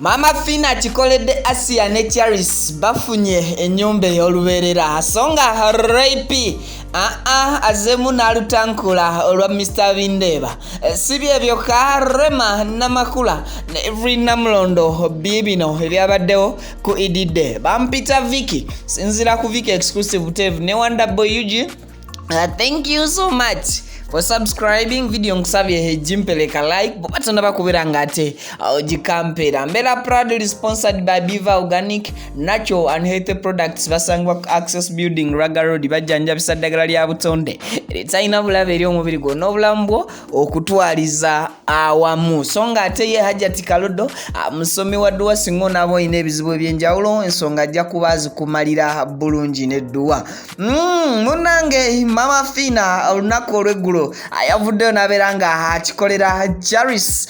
Maama Fina akikoledde Asia ne Charis bafunye ennyumba ey'olubeerera so nga Ray P aa azzeemu n'alutankula olwa Mr Bindeeba. Si bye byokka Rema Namakula ne Evelyn Namulondo biibino ebyabaddewo ku Ididde. Bampita Vicky sinzira ku Vicky Exclusive TV ne Wonder Boy UG. Thank you so much for subscribing video nkusabye egimpeleka like bwoba tonaba kubeera nga ate ogikampeera mbeera proudly sponsored by Beaver Organic Natural and Healthy Products basangibwa ku Access Building Raga Road bajjanjabisa ddagala lya butonde eritalina bulabe eri omubiri gwo n'obulamu bwo okutwaliza awamu so nga ate ye Hajati Kalodo musomi wa dduwa singa onaaba olina ebizibu eby'enjawulo ensonga ajja kuba azikumalira bulungi n'edduwa. Munange Mama Fina olunaku olw'eggulo ayavuddeyo n'abeera nga akikolera Charis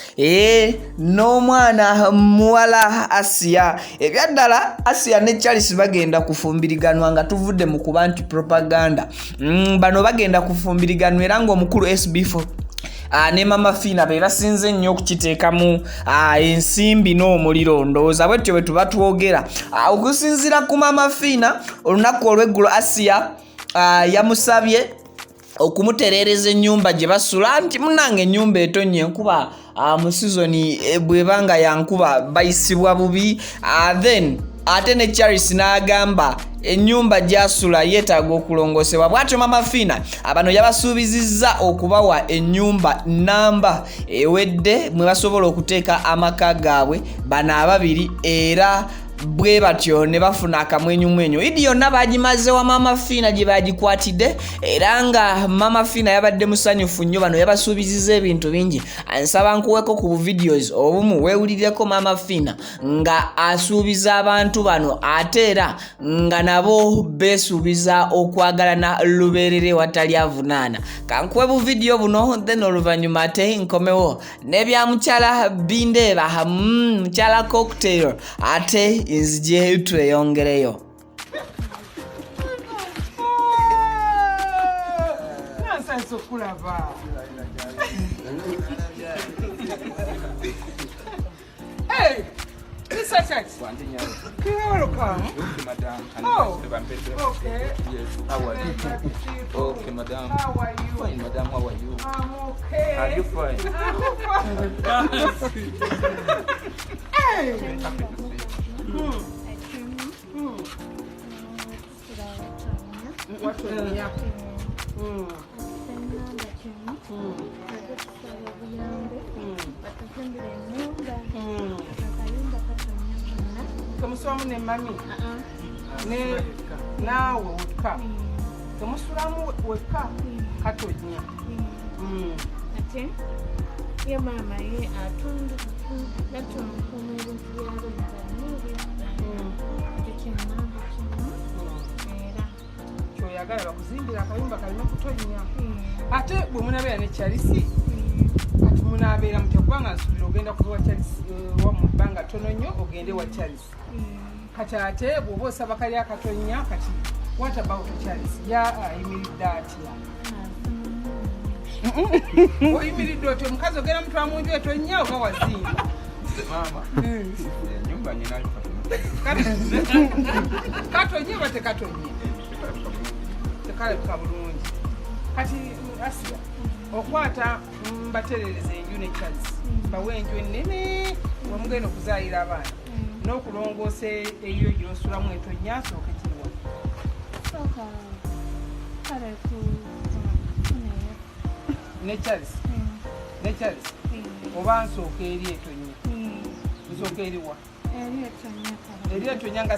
n'omwana muwala Asia. Ebyaddala Asia ne Charles bagenda kufumbiriganwa nga tuvudde mu kuba nti propaganda. Bano bagenda kufumbiriganwa era ng'omukulu SB4 ne Mama Fina be basinze nnyo okukiteekamu ensimbi n'omuliro ndowooza bwetyo bwe tuba twogera. Okusinziira ku Mama Fina olunaku olw'eggulo Asia yamusabye okumutereereza ennyumba gye basula nti munnange ennyumba etonnya enkuba mu sizoni bw'eba nga ya nkuba bayisibwa bubi. Then ate ne Charles n'agamba ennyumba gy'asula yeetaaga okulongoosebwa. Bw'atyo Mama Fina abano yabasuubizizza okubawa ennyumba nnamba ewedde mwe basobola okuteeka amaka gaabwe bano ababiri era bwe batyo ne bafuna akamwenyumwenyu. Idi yonna baagimaze wa Mama Fina gye baagikwatidde era nga Mama Fina yabadde musanyufu nnyo. Bano yabasuubizizza ebintu bingi. Nsaba nkuweko ku buvideos obumu weewulirireko Mama Fina nga asuubiza abantu bano ate era nga nabo beesuubiza okwagalana lubeerera ewatali avunaana. Kankuwe buvidiyo buno then oluvannyuma ate nkomewo n'ebya mukyala Bindeeba, mukyala Cocktail ate nzije tweyongereyo. Nsanyuse okulaba. Hey, Mr. Church. You're welcome. Okay, madam. Oh, okay. Yes, how are you? Okay, madam. How are you? Fine, madam. How are you? I'm okay. Are you fine? I'm fine. Hey. Happy to see you. What will you Temusulamu ne mami ne naawe wekka temusulamu wekka katonya. Ate ye maama ye atunda natunkuuma ebintu by'abaana ekyo kyeŋŋamba kimu era kyoyagala bakuzimbira akayumba kalina okutonnya. Ate bwe munabeera ne Charisi kati munaabeera mutya kubanga nsuubira ogenda kuva wa Charisi wammwe ebbanga ttono nnyo ogende wa Charisi. Kati ate bw'oba osaba kali akatonnya kati what about Charisi ya ayimiridde atya? Oyimiridde otya omukazi ogenda mutwala mu nju etonnya oba wazimba? Maama, ennyumba nyinayo katono. Katonye oba tekatonye? Tekalabika bulungi. Kati Asia okwata mbaterereza enju ne Charles bawe enju ennene wemugenda okuzaayira abaana n'okulongoosa eyo gy'osulamu etonnya nsooke kiwa. Sooka kale kufunayo. Ne Charles? Ne Charles oba nsooka eri etonnya? Nsooka eriwa? Eri etonnya kale. Eri etonnya nga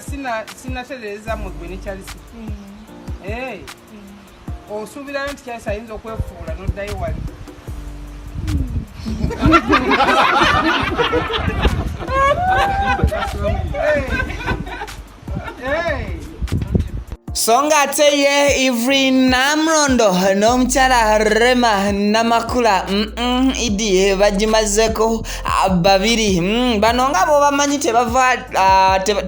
sinaterereza mwe gwe ne Charles. Osuubirayo nti Charles ayinza okwefuula n'oddayo wali? Hey. Hey. So nga ate ye Evelyn Namulondo n'omukyala Rema Namakula Idi bagimazeeko babiri. Bano nga b'obamanyi tebava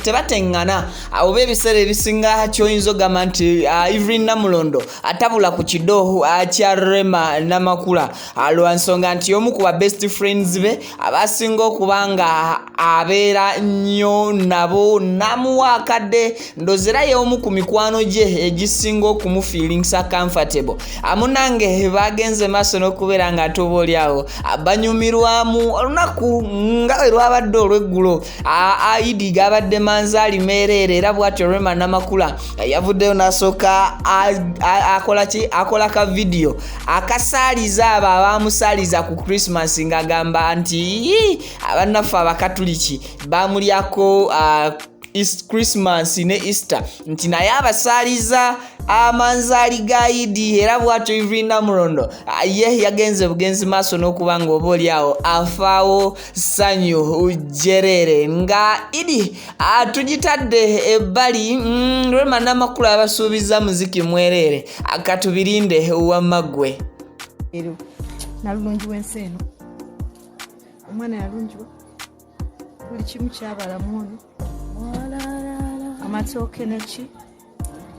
tebateŋŋana oba ebiseera ebisinga kyoyinza ogamba nti Evelyn Namulondo atabula ku kido kya Rema Namakula lwa nsonga nti omu ku ba best friends be abasinga okuba nga abeera nnyo nabo namuwa akadde ndowooza era y'omu ku mikwano gye egisinga okumufiilingisa comfortable. Amunange bagenze maaso n'okubeera nga ate oba oli awo banyumirwamu olunaku nga bwe lwabadde olw'eggulo. Idi gabadde manzaali meereere, era bw'atyo Rema Namakula yavuddeyo n'asooka akola ki, akola ka vidiyo akasaaliza abo abamusaaliza ku Christmas ng'agamba nti "Ii, abannaffe Abakatuliki bamulyako Christmas ne Easter," nti naye abasaaliza amanzaali ga Idi. Era bw'atyo Evelyn Namulondo ye yagenze bugenzi maaso n'okuba nga oba oli awo afaawo ssanyu jjereere nga Idi tugitadde ebbali. Rema Namakula abasuubiza muziki mwereere, akatubirinde wamma ggwe. Ero nalulungi w'ensi eno, omwana yalungiwa buli kimu kyabalamu ono amatooke neki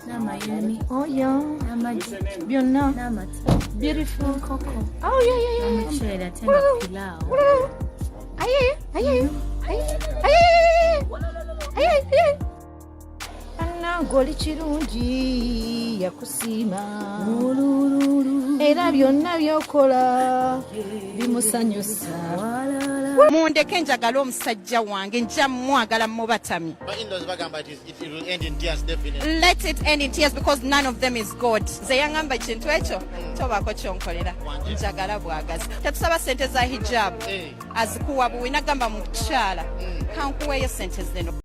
n'amayuni oyo n'amagi byonna n'amata beautiful enkoko oh yeah. omuceere ate nga pilaawo. Aye aye aye aye aye aye, annange oli kirungi, yakusiima era byonna byokola bimusanyusa. Mundeke njagala omusajja wange, nja mwagala mubatamye. But in-laws bagamba it will end in tears definitely. Let it end in tears because none of them is God. Nze yaŋŋamba ekintu ekyo tobaako kyonkolera, njagala bwagazi, tetusaba sente za hijab. Eh. Azikuwa buwi, nagamba mukyala kankuweeyo sente zino.